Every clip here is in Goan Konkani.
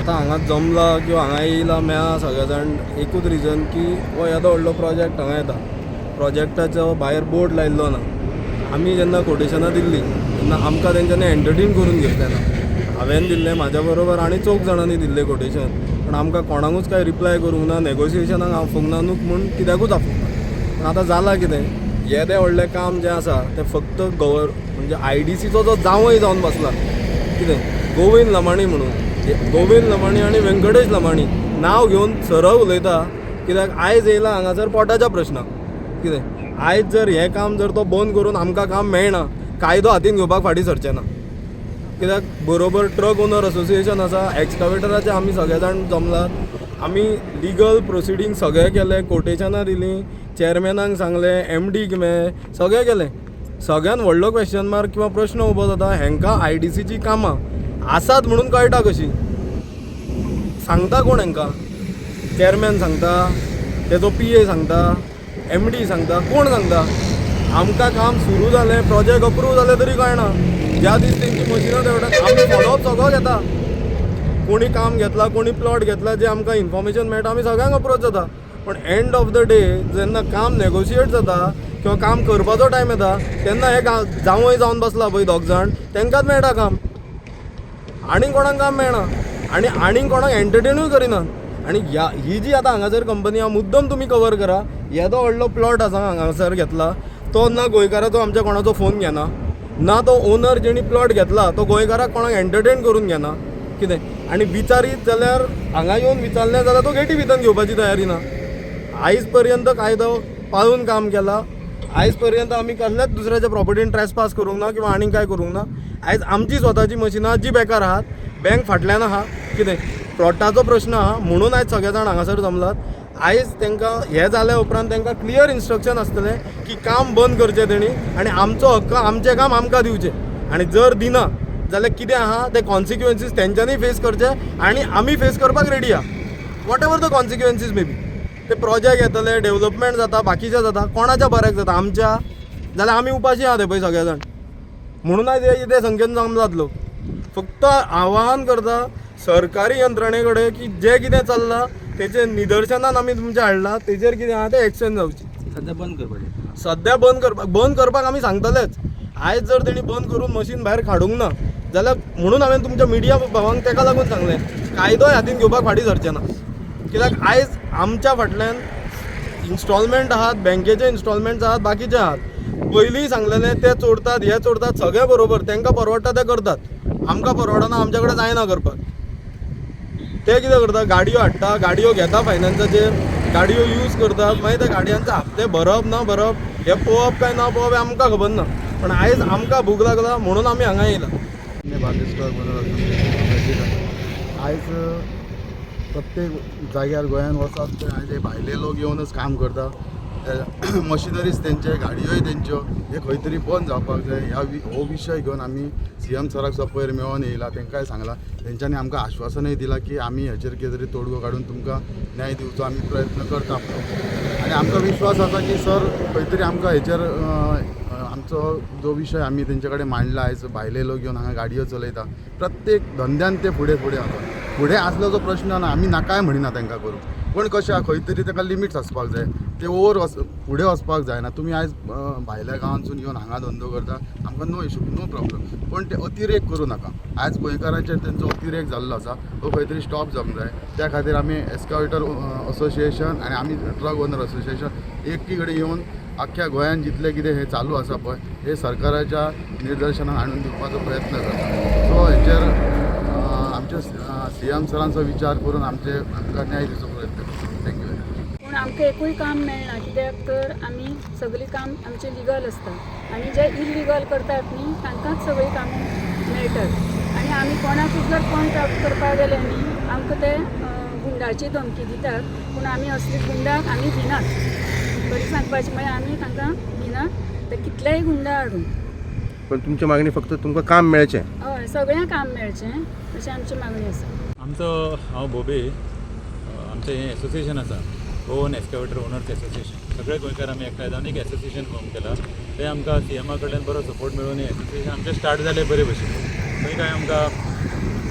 आतां हांगा जमला किंवा हांगा येयला मेळा सगळे जाण, एकूच रिजन की हो येदो व्हडलो प्रोजेक्ट हांगा येता. प्रोजेक्टाचो भायर बोर्ड लायल्लो ना. आमी जेन्ना कोटेशनां दिल्लीं तेन्ना आमकां तेंच्यांनी एंटरटेन करून घेतलें ना. हांवें दिल्लें, म्हाज्या बरोबर आनी चौग जाणांनी दिल्लें कोटेशन, पूण आमकां कोणाकूच कांय रिप्लाय करूंक ना. नेगोशिएशनाक आफोवंक ना, न्हू म्हूण कित्याकूच आफोवंक ना. पूण आतां जालां कितें, येदें व्हडलें काम जें आसा तें फक्त गवर म्हणजे आयडीसीचो जो जांवय जावन बसला, कितें, गोविंद लमाणी म्हणून, गोविंद लमाणी आनी व्यंकटेश लमाणी नांव घेवन सरळ उलयता, कित्याक आयज येयला हांगासर पोटाच्या प्रश्नाक. कितें, आयज जर हें काम जर तो बंद करून आमकां काम मेळना, कायदो हातीन घेवपाक फाटीं सरचे ना. कित्याक बरोबर ट्रक ओनर असोसिएशन आसा, एक्सकावेटराचे आमी सगळे जाण जमलात. आमी लिगल प्रोसिडींग सगळे केले, कोटेशनां दिलीं, चेअरमॅनाक सांगलें, एमडीक मेळ्ळे, सगळें केलें. सगळ्यान व्हडलो क्वेश्चन मार्क किंवा प्रश्न उबो जाता, हेंकां आयडीसीची कामां आसात म्हणून कळटा कशीं? सांगता कोण हेंकां? चेअरमॅन सांगता, तेजो पीए सांगता, एमडी सांगता, कोण सांगता? आमकां काम सुरू जालें, प्रोजेक्ट अप्रूव जालें तरी कळना. ज्या दीस तेंची मशिनां देंवतात, आमी फॉलोअप सगळो घेता. कोणी काम घेतला, कोणी प्लॉट घेतला, जे आमकां इन्फॉर्मेशन मेळटा, आमी सगळ्यांक अप्रोच जाता. पण एंड ऑफ the day जेन्ना काम नेगोशिएट जाता किंवा काम करपाचो टायम येता, तेन्ना हे जांवय जावन बसला पळय दोग जाण, तांकांच मेळटा काम, आनीक कोणाक काम मेळना आनी आनीक कोणाक एंटरटेनूय करिनात. आनी ह्या ही जी आतां हांगासर कंपनी आहा, मुद्दम तुमी कवर करा, येदो व्हडलो प्लॉट आसा हांगासर घेतला तो, ना गोंयकाराचो आमच्या कोणाचो फोन घेना, ना तो ओनर जेणी प्लॉट घेतला तो गोंयकाराक कोणाक एंटरटेन करून घेना. कितें, आनी विचारीत जाल्यार, हांगा येवन विचारलें जाल्यार तो गेटी भितर घेवपाची तयारी ना. आयज पर्यंत कायदो पाळून काम केला. आयज पर्यंत आमी कसल्याच दुसऱ्याच्या प्रॉपर्टीन ट्रेसपास करूंक ना किंवा आनीक कांय करूंक ना. आयज आमची स्वताची मशिनां जी बेकार आहात, बँक फाटल्यान आहा. कितें, प्लॉटाचो प्रश्न आहा म्हणून आयज सगळे जाण हांगासर जमलात. आयज तांकां हें जाल्या उपरांत तांकां क्लियर इन्स्ट्रक्शन आसतलें की काम बंद करचें तेणी आनी आमचो हक्क, आमचें काम आमकां दिवचें. आनी जर दिना जाल्यार कितें आहा ते कॉन्सिक्युएन्सीस तेंच्यांनी फेस करचे आनी आमी फेस करपाक रेडी आहा, whatever the consequences may be. ते प्रोजेक्ट येतले, डेव्हलपमेंट जाता, बाकीचें जाता, कोणाच्या बऱ्याक जाता? आमच्या? जाल्यार आमी उपाशी आहा ते पळय सगळे जाण. म्हणून आयज हे इतले संख्येन जमलात लोक. फक्त आवाहन करता सरकारी यंत्रणे कडेन की जें कितें चल्लां तेचें निदर्शनान आमी तुमचें हाडलां, तेजेर कितें आहा तें एक्शन जावची. सध्या बंद करपाचें? सद्या बंद करपाक आमी सांगतलेच. आयज जर तेणी बंद करून मशीन भायर काडूंक ना जाल्यार, म्हणून हांवें तुमच्या मिडिया भावांक तेका लागून सांगलें, कायदोय हातीन घेवपाक फाटीं सरचें ना. कित्याक आयज आमच्या फाटल्यान इन्स्टॉलमेंट आहात, बँकेचे इन्स्टॉलमेंट्स आहात, बाकीचे आहात. पयलीं सांगलेलें, ते चोरतात, हे चोरतात, सगळें बरोबर. तांकां परवडटा ते करतात, आमकां परवडना, आमच्या कडेन जायना करपाक. ते कितें करता, गाडयो हाडटा, गाडयो घेता फायनान्साचेर, गाडयो यूज करतात. मागीर त्या गाडयांचे हप्ते भरप ना भरप, हे पळोवप काय ना पळोवप हें आमकां खबर ना. पण आयज आमकां भूक लागला म्हणून आमी हांगा येयला. भारतीय ट्रक ओनर असोसिएशन प्रेसिडंट. आयज प्रत्येक जाग्यार गोंयान वचात थंय आयज हे भायले लोक येवनच काम करता. मशिनरीज तेंचे, गाडयोय तेंच्यो. हे खंय तरी बंद जावपाक जाय. ह्या हो विशय घेवन आमी सीएम सराक सुद्दां पयर मेळोन येयला. तांकांय सांगलां. तेंच्यांनी आमकां आश्वासनय दिलां की आमी हेचेर कितें तरी तोडगो काडून तुमकां न्याय दिवचो आमी प्रयत्न करता. आनी आमकां विश्वास आसा की सर खंय तरी आमकां हेचेर आमचो जो विशय आमी तेंचे कडेन मांडला, आयज भायले लोक येवन हांगा गाडयो चलयता, प्रत्येक धंद्यान ते फुडें फुडें वता. फुडें आसल्याचो प्रश्न ना, आमी नाकाय म्हणिना तांकां करूंक, पूण कशें आहा, खंय तरी ताका लिमिट्स आसपाक जाय. ते ओवर वच फुडें वचपाक जायना. तुमी आयज भायल्या गांवांतसून येवन हांगा धंदो करता, आमकां नो इशू, नो प्रॉब्लम, पूण ते अतिरेक करूं नाका. आयज गोंयकारांचेर तेंचो अतिरेक जाल्लो आसा, तो खंय तरी स्टॉप जावंक जाय. त्या खातीर आमी एस्कावेटर असोसिएशन आनी आमी ट्रक ओनर असोसिएशन एकी कडेन येवन अख्ख्या गोंयान जितलें कितें हें चालू आसा पळय, हे सरकाराच्या निदर्शनाक हाडून दिवपाचो प्रयत्न करता. सो हेचेर आमच्या सीएम सरांचो विचार करून आमकां न्याय दिवचो प्रयत्न करता. Thank you. पूण आमकां एकूय काम मेळना, कित्याक तर आमी सगळीं काम आमचें लिगल आसता आनी जे इलिगल करतात न्ही, तांकांच सगळीं कामां मेळटात. आनी आमी कोणाकूच जर पॉयंट आवट करपाक गेले न्ही, आमकां ते गुंडाची धमकी दितात. पूण आमी असली गुंडाक आमी भिनात. खरी सांगपाची म्हळ्यार आमी तांकां भिनात, ते कितलेय गुंडा हाडूं. पण तुमची मागणी फक्त तुमकां काम मेळचें? हय, सगळ्यांक काम मेळचें अशी आमची मागणी आसा. आमचो, हांव भोबे. आमचें हें एसोसिएशन आसा, गोवन एक्सकवेटर ओनर्स एसोसिएशन. सगळे गोंयकार आमी एकठांय जावन एक एसोसिएशन फॉर्म केलां. तें आमकां सीएमा कडल्यान बरो सपोर्ट मेळून हें एसोसिएशन आमचें स्टार्ट जालें बरे भशेन. थंय कांय आमकां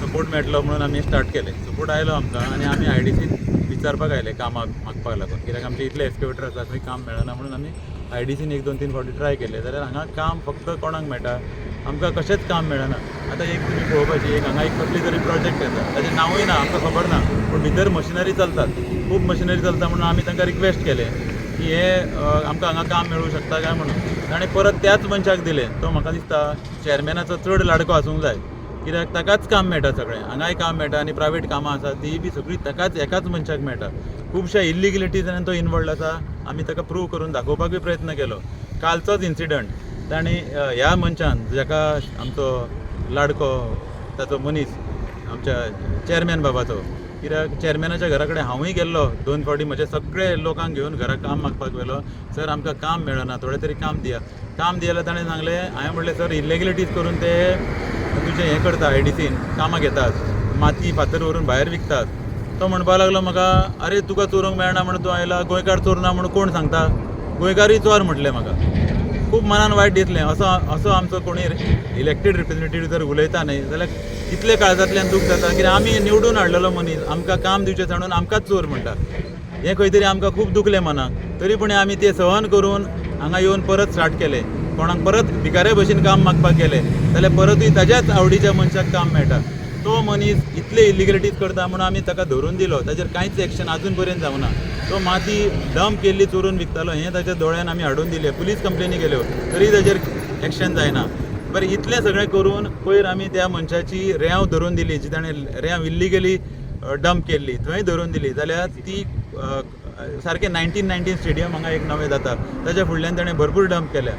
सपोर्ट सपोर्ट मेळटलो म्हणून आमी स्टार्ट केलें. सपोर्ट आयलो आमकां आनी आमी आयडीसीन विचारपाक आयले कामाक मागपाक लागून, कित्याक आमचे इतले एक्सकेवेटर आसा, खंय काम मेळना म्हणून आमी आयडीसीन एक दोन तीन फावटी ट्राय केले. जाल्यार हांगा काम फक्त कोणाक मेळटा, आमकां कशेंच काम मेळना. आतां एक तुमी पळोवपाची, एक हांगा एक कसली तरी प्रोजेक्ट येता, ताजें नांवूय ना, आमकां खबर ना, पूण भितर मशिनरी चलतात, खूब मशिनरी चलता म्हणून आमी तांकां रिक्वेस्ट केलें की हे आमकां हांगा काम मेळूं शकता काय म्हणून. ताणें परत त्याच मनशाक दिलें. तो म्हाका दिसता चॅरमॅनाचो चड लाडको आसूंक जाय, कित्याक ताकाच काम मेळटा सगळें. हांगाय काम मेळटा आनी प्रायवेट कामां आसा तीय बी सगळीं ताकाच एकाच मनशाक मेळटा. खुबश्या इल्लिगलिटीजान तो इनवॉल्ड आसा. आमी ताका प्रूव करून दाखोवपाकूय प्रयत्न केलो. कालचोच इन्सिडंट, ताणें ह्या मनशान, जाका आमचो लाडको ताचो मनीस आमच्या चॅरमॅन बाबाचो, कित्याक चॅरमॅनाच्या घरा कडेन हांवूय गेल्लो दोन फावटी, म्हजे सगळे लोकांक घेवन घरा काम मागपाक गेलो. सर, आमकां काम मेळना, थोडें तरी काम दिया, काम दिया. जाल्यार ताणें सांगलें, हांवें म्हणलें, सर, इल्लेगलिटीज करून ते तुजें हें करता, आयडीसीन कामां घेतात, माती फातर व्हरून भायर विकतात. तो म्हणपाक लागलो म्हाका, अरे, तुका चोरूंक मेळना म्हणून तूं आयला, गोंयकार चोरना म्हणून कोण सांगता? गोंयकारूय चोर, म्हटलें. म्हाका खूब मनान वायट दिसलें. असो असो आमचो कोणूय इलेक्टेड रिप्रेझेंटेटीव जर उलयता न्ही जाल्यार कितले काळजांतल्यान दूख जाता. कित्याक आमी निवडून हाडलेलो मनीस आमकां काम दिवचें सांडून आमकांच चोर म्हणटा, हें खंय तरी आमकां खूब दुखलें मनाक. तरी पूण आमी तें सहन करून हांगा येवन परत स्टार्ट केलें. कोणाक परत भिकाऱ्या भशेन काम मागपाक गेले जाल्यार परतूय ताज्याच आवडीच्या मनशाक काम मेळटा. तो मनीस इतले इलिगलिटीज करता म्हणून आमी ताका धरून दिलो. ताजेर कांयच एक्शन अजून पर्यंत जावना. तो माती डंप केल्ली चोरून विकतालो हें ताच्या दोळ्यान आमी हाडून दिलें. पुलीस कंप्लेनी केल्यो तरी ताजेर एक्शन जायना. बरें, इतलें सगळें करून पयर आमी त्या मनशाची रेंव धरून दिली, जी ताणें रेंव इल्लिगली डंप केल्ली थंय धरून दिली. जाल्यार ती सारकें 1919 स्टेडियम हांगा एक नवें जाता, ताच्या फुडल्यान ताणें भरपूर डंप केल्या.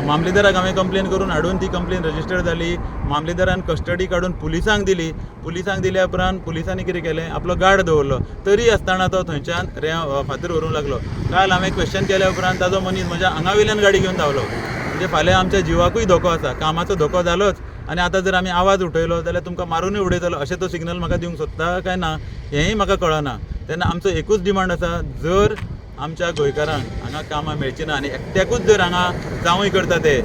मामलेदाराक हांवें कंप्लेन करून हाडून ती कंप्लेन रजिस्टर जाली. मामलेदारान कस्टडी काडून पुलिसांक दिली. पुलिसांक दिल्या उपरांत पुलिसांनी कितें केलें, आपलो गार्ड दवरलो. तरी आसतना तो थंयच्यान रेंव फातर व्हरूंक लागलो. काल हांवें क्वेश्चन केल्या उपरांत ताजो मनीस म्हज्या आंगा वयल्यान गाडी घेवन धांवलो. म्हणजे फाल्यां आमच्या जिवाकूय धोको आसा. कामाचो धोको जालोच आनी आतां जर आमी आवाज उठयलो जाल्यार तुमकां मारुनूय उडयतलो, अशें तो सिग्नल म्हाका दिवंक सोदता काय ना हेंय म्हाका कळना. तेन्ना आमचो एकूच डिमांड आसा, जर आमच्या गोंयकारांक हांगा कामां मेळची ना आनी एकट्याकूच जर हांगा जावूय करता ते,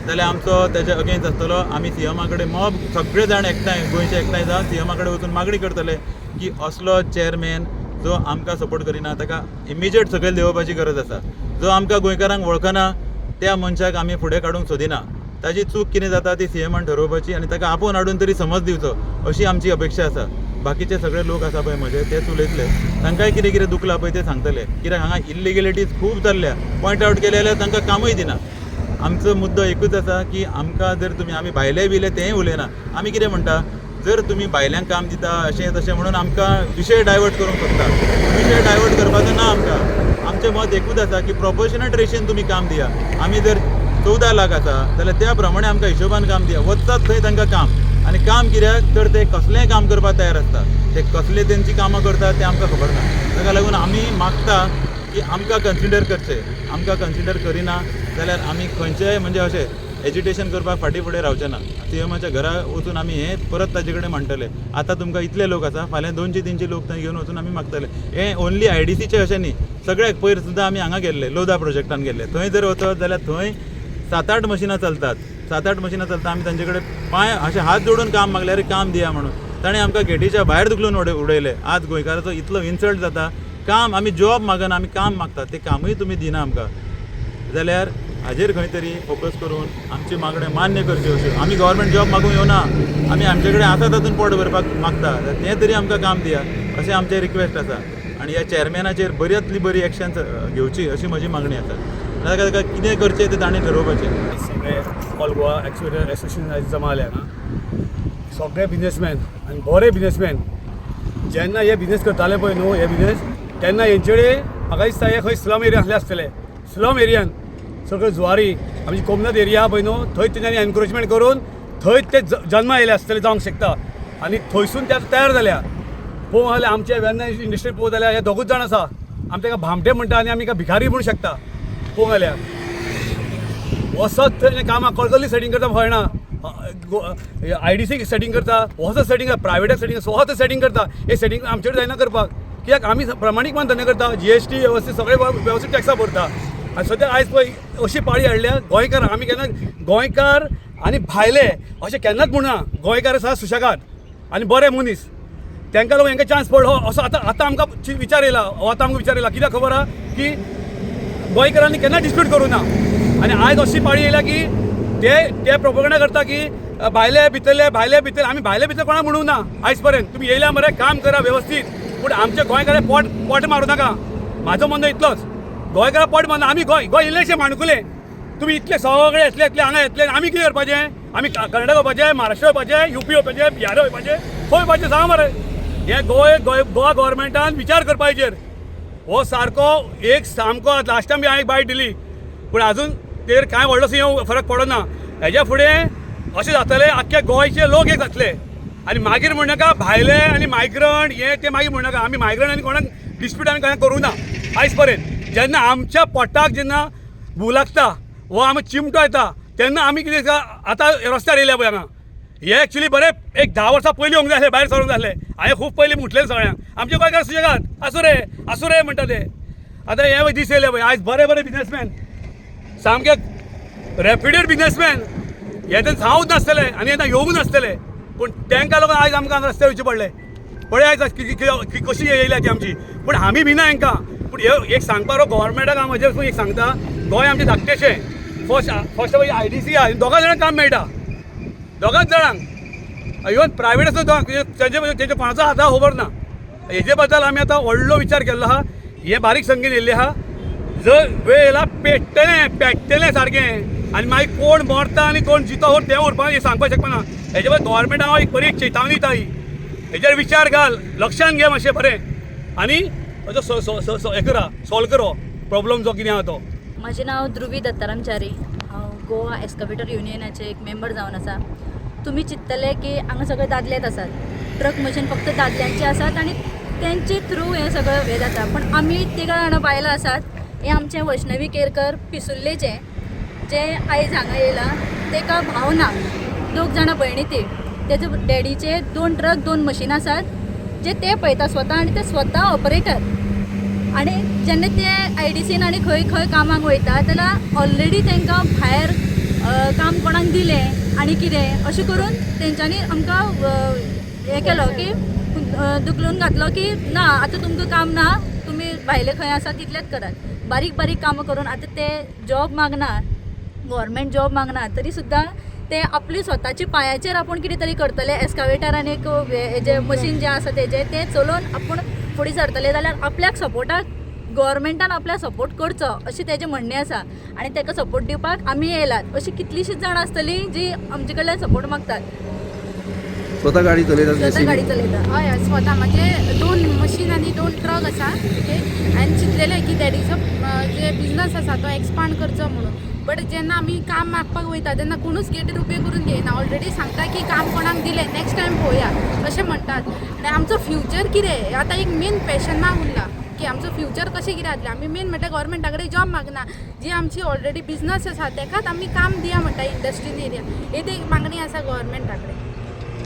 जाल्यार आमचो तेज्या अगेन्स्ट आसतलो. आमी सीएमा कडेन मॉब सगळे जाण एकठांय, गोंयचे एकठांय जावन सीएमा कडेन वचून मागणी करतले की असलो चेअरमॅन जो आमकां सपोर्ट करिना ताका इमिजिएट सकयल देंवोवपाची गरज आसा. जो आमकां गोंयकारांक वळखना त्या मनशाक आमी फुडें काडूंक सोदिना. ताजी चूक कितें जाता ती सीएमान ठरोवपाची आनी ताका आपोवन हाडून तरी समज दिवचो, अशी आमची अपेक्षा आसा. बाकीचे सगळे लोक आसा पळय म्हजे, तेच उलयतले. तांकांय कितें कितें दुखलां पळय तें सांगतले, कित्याक हांगा इल्लिगलिटीज खूब चल्ल्या. पॉयंट आवट केले जाल्यार तांकां कामूय दिना. आमचो मुद्दो एकूच आसा की आमकां जर तुमी, आमी भायले बिले तेंय उलयना. आमी कितें म्हणटा, जर तुमी भायल्यांक काम दिता अशें तशें म्हणून आमकां विशय डायवर्ट करूंक सोदता. विशय डायवर्ट करपाचो ना आमकां. आमचें मत एकूच आसा की प्रोपोर्शनेट रेशीन तुमी काम दिया. आमी जर 14 लाख आसा जाल्यार त्या प्रमाणे आमकां हिशोबान काम दिया. वचत थंय तांकां काम. आनी काम कित्याक तर ते कसलेंय काम करपाक तयार आसता. ते कसले तेंची कामां करतात तें आमकां खबर ना. ताका लागून आमी मागता की आमकां कन्सिडर करचें. आमकां कन्सिडर करिना जाल्यार आमी खंयचेय म्हणजे अशें एजिटेशन करपाक फाटीं फुडें रावचे ना. सीएमाच्या घरा वचून आमी हें परत ताजे कडेन मांडटले. आतां तुमकां इतले लोक आसा, फाल्यां दोनशे तिनशे लोक थंय घेवन वचून आमी मागतले. हें ओनली आयडीसीचें अशें न्ही, सगळ्याक. पयर सुद्दां आमी हांगा गेल्ले, लोधा प्रोजेक्टान गेल्ले. थंय जर वचत जाल्यार थंय सात आठ मशिनां चलतात, सात आठ मशिनां चलता. आमी तांचे कडेन पांय अशे हात जोडून काम मागल्यार, काम दिया म्हणून, ताणें आमकां गेटीच्या भायर धुकलून उडयले. आज गोंयकाराचो इतलो इन्सल्ट जाता. काम, आमी जॉब मागना, आमी काम मागतात. तें कामूय तुमी दिना आमकां जाल्यार हाजेर खंय तरी फोकस करून आमची मागण्यो मान्य करच्यो अश्यो. आमी गव्हर्मेंट जॉब मागूंक येवना, आमी आमचे कडेन आसा तातूंत पोट भरपाक मागता. तें तरी आमकां काम दिया अशें आमचें रिक्वेस्ट आसा. आनी ह्या चॅरमॅनाचेर बऱ्यांतली बरी एक्शन घेवची अशी म्हजी मागणी आसा. ताका ताका कितें करचें तें ताणें ठरोवपाचें. सगळे ऑल गोवा एक्सकेवेटर एसोसिएशन आयज जमा जाले हांगा. सगळे बिजनेसमॅन आनी बरे बिजनेसमॅन जेन्ना हे बिजनेस करताले पळय न्हू, हे बिजनेस तेन्ना हेंचे कडेन म्हाका दिसता हे खंय स्लम एरिया आसले आसतले. स्लम एरियान सगळे जुवारी, आमची कोमनत एरिया पळय न्हू, थंय तेंच्यांनी एनक्रोचमेंट करून थंय ते जन्मा येयले आसतले जावंक शकता आनी थंयसून ते आतां तयार जाल्या. पळोवंक जाल्यार आमच्या वेर्ना इंडस्ट्री पळोवंक जाल्यार हे दोगूच जाण आसा. आमी ताका भामटे म्हणटा आनी आमी भिकारी म्हणूंक शकता. पळोवंक जाल्यार वचत थंय कामां कळकली सेटींग करता, कळना. आयडीसी सेटींग करता, वचत सेटींग, प्रायवेटाक सेटींग, स्वता सेटींग करता. हे सेटींग आमचे कडेन जायना करपाक, कित्याक आमी प्रमाणीकपणान धंदे करता. जीएसटी वेवस्थीत, सगळे वेवस्थीत टॅक्सां भरता. आनी सद्या आयज पळय अशी पाळी हाडल्या गोंयकार. आमी केन्ना गोंयकार आनी भायले अशें केन्नाच म्हणना. गोंयकार आसा सुशेगाद. आनी बरे मनीस तांकां लागून हेंकां चान्स पडलो असो आतां आतां आमकां विचार येयला हो, आतां आमकां विचार येयला कित्याक खबर आहा की गोंयकारांनी केन्ना डिस्प्यूट करूं ना. आनी आयज अशी पाळी येयल्या की ते ते प्रोपोगंडा करता की भायले भितरले भायले भितरले. आमी भायले भितर कोणाक म्हणूंक ना आयज पर्यंत. तुमी येयल्या मरे काम करा वेवस्थीत, पूण आमच्या गोंयकारां पोट पोट मारूं नाका. म्हाजो म्हणणो इतलोच, गोंयकारां पोट मारना. आमी गोंय गोंय इल्लेशें माणकुलें, तुमी इतले सगळे येतले येतले हांगा येतले, आमी कितें करपाचें? आमी कर्नाटक वचपाचें, महाराष्ट्र वचपाचें, युपी वचपाचें, बिहार वचपाचें, खंय वचपाचें सांगा मरे? हें गोंय गोंय गोवा गव्हर्मेंटान विचार करपाचेर हो सारको एक सामको. लास्ट टायम बी हांवें एक बायट दिली, पूण आजून तेर कांय व्हडलोसो फरक पडना. हेज्या फुडें अशें जातलें, आख्खे गोंयचे लोक एक जातले आनी मागीर म्हणनाका भायले आनी मायग्रंट हे ते मागीर म्हणनाका. आमी मायग्रंट आनी कोणाक डिस्प्यूट आमी कोणाक करूं ना आयज पर्यंत. जेन्ना आमच्या पोटाक जेन्ना भूक लागता वो आमी चिमटो येता तेन्ना आमी कितें आतां रस्त्यार येयल्या पळय हांगा. हे एक्चुली बरें एक 10 वर्सां पयलीं येवंक जाय आसलें, भायर सरूंक जाय आसलें. हांवें खूब पयलीं म्हटलें सगळ्यांक, आमचे गोंयकार सुशेगाद आसूं रे आसूं रे म्हणटा ते. आतां हे दीस येयले पळय, आयज बरे बरे बिजनेसमॅन, सामके रेप्युटेड बिजनेसमॅन हे ते जावंक नासतले आनी येन्ना येवंक नासतले, पूण तांकां लागून आयज आमकां रस्त्यार येवचें पडलें. पळय आयज कशी येयल्या ती आमची. पूण आमी भिना हांकां. पूण एक सांगपा गव्हर्मेंटाक हांव म्हजें एक सांगता, गोंय आमचें धाकटेशें. फर्स्ट फर्स्ट IDC आहा, दोगां जाणांक काम मेळटा, दोगांच जाणांक. इवन प्रायवेट आसा दोगांक, तेंचे कोणाचो आतां खबर ना. हेजे बद्दल आमी आतां व्हडलो विचार केल्लो आहा. हे बारीक संगीन येयल्लें आहा, जर वेळ येयला पेट्टलें पेट्टलें सारकें. आनी मागीर कोण मरता आनी कोण जितो हो तें उरपा हें सांगपाक शकना. हेजे बद्दल गव्हर्मेंटाक हांव एक बरी चेतावणी दिता ही, हेजेर विचार घाल, लक्षान घे मातशें बरें आनी हें करा, सॉल्व करो प्रॉब्लम जो कितें आहा तो. म्हजें नांव ध्रुवी दत्ताराम च्यारी. हांव गोवा एक्सकवेटर युनियनाचें एक मेंबर जावन आसा. तुमी चिंततले की हांगा सगळे दादलेच आसात, ट्रक मशीन फक्त दादल्यांचे आसात आनी तेंचे थ्रू हें सगळें हें जाता. पूण आमी तिगां जाणां बायलां आसात. हें आमचें वैष्णवी केरकर पिसुल्लेचें जें आयज हांगा येयलां तेका भाव ना, दोग जाणां भयणी ती. तेजे डॅडीचे 2 ट्रक 2 मशीन आसात जे ते पळयता स्वता आनी ते स्वता ऑपरेटर. आनी जेन्ना ते IDCन आनी खंय खंय कामाक वयता जाल्यार ऑलरेडी तांकां भायर काम कोणाक दिलें आनी कितें अशें करून तेंच्यांनी आमकां हें केलो की दुखलून घातलो की ना आतां तुमकां काम ना, तुमी भायले खंय आसा तितलेंच करात. बारीक बारीक कामां करून आतां ते जॉब मागना, गव्हर्मेंट जॉब मागना, तरी सुद्दां ते आपली स्वताच्या पांयाचेर आपूण कितें तरी करतले. एस्कावेटर आनी एक हेजें मशीन जें आसा तेजें तें चलोवन आपूण फुडें सरतले जाल्यार आपल्याक सपोर्टाक गव्हर्मेंटान आपल्याक सपोर्ट करचो अशें तेजें म्हणणें आसा. आनी ताका सपोर्ट दिवपाक आमी येयलात. अशीं कितलींशींच जाणां आसतलीं जीं आमचे कडल्यान सपोर्ट मागतात. स्वता गाडी चलयता? स्वता गाडी चलयता. हय हय स्वता. म्हणजे 2 मशीन आनी 2 ट्रक आसा. ओके, हांवें चिंतलेलें की डॅडीचो जे बिजनस आसा तो एक्सपांड करचो म्हणून. बट जेन्ना आमी काम मागपाक वयता तेन्ना कोणूच गेट रुपये करून घेयना. ऑलरेडी सांगता की काम कोणाक दिलें, नेक्स्ट टायम पळोवया अशें म्हणटात. आनी आमचो फ्युचर कितें आतां एक मेन क्वेशना उरला की आमचो फ्युचर कशें कितें जातलें. आमी मेन म्हणल्यार गव्हर्मेंटा कडेन जॉब मागना, जी आमची ऑलरेडी बिजनस आसा तेकाच आमी काम दिया म्हणटा इंडस्ट्रीन एरिया. ही एक मागणी आसा गव्हर्मेंटा कडेन.